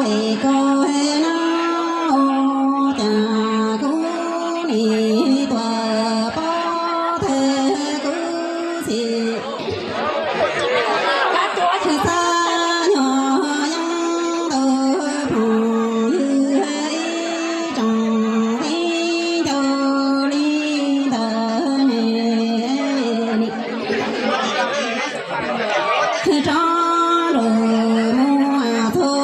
Koj no ua cas kuv nim tuaj pov thawj kuv txiv. Txhua nyuag yeeb ntau phooj ywg ib tsoom viv ncaus li ntawd ne. Rov nrug muaj txhua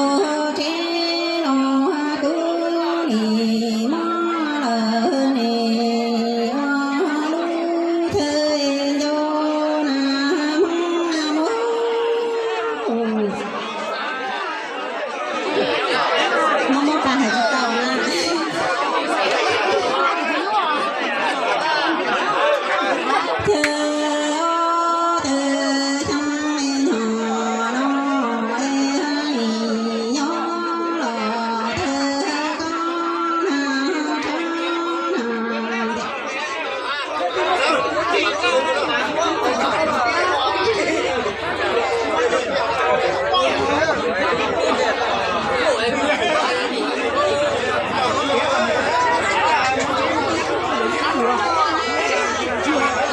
tsev los kuv nim mob lawm ne, ua lub thawj ncauj na Hmoob Hmoob Hmoob Paj hais tsis tau na. Ces ob tug xyoo me nyuam no es nim nyob los thawj koj na, thawj na.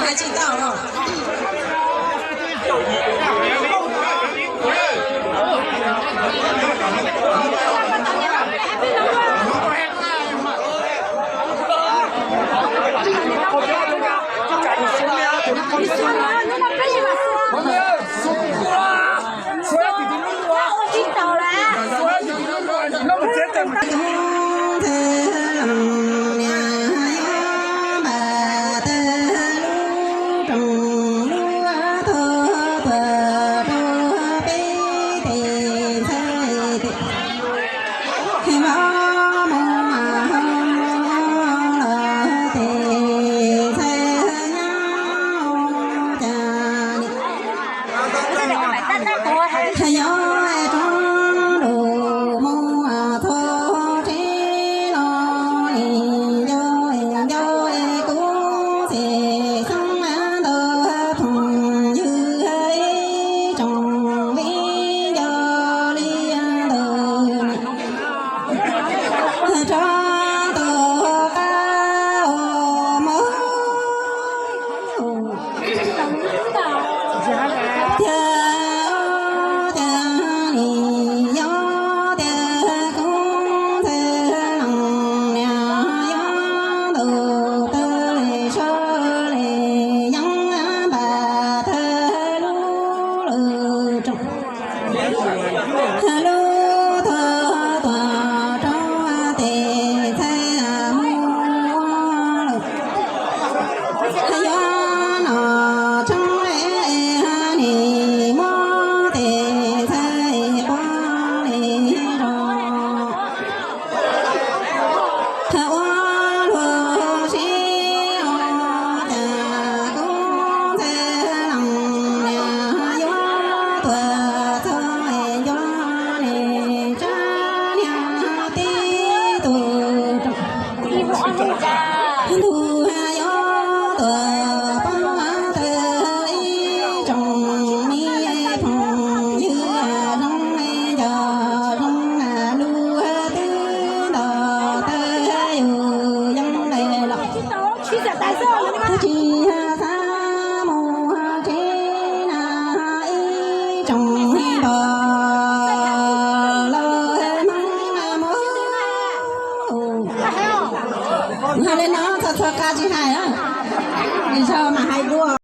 Hais tsis tau los. Yog rov nrug muaj txhua tsev los nim nco nco kuv txiv xeeb ntau phooj ywg ib tsoom viv ncaus li ntawd. Rov tus qab ua mog. Tiag tiag nim yog tiag koob ntxhais leej niam yog ntuj tawg le sawv le yeeb npaj thawj lub lwm tsoom. Lub tuag tuag rau tes ntxhais mus ua lawm. Yog nom tshoob nim muab tes ntxhais pov le rau. Ua luag sib ua cas koob ntxhais leej niam yuav tuag txog nco le tsab niag tib tug roob. Ntuj yuav tuaj poob tawg ib tsoom me phooj ywg zoo le nco zoo na lub twb nto tawg yus yeeb le los. Tsis xav mus tsev na ib tsoom npawg laus Hmoob mus. Hais li no txhua txhua qab tsis hais, nws txhob mas hais dua.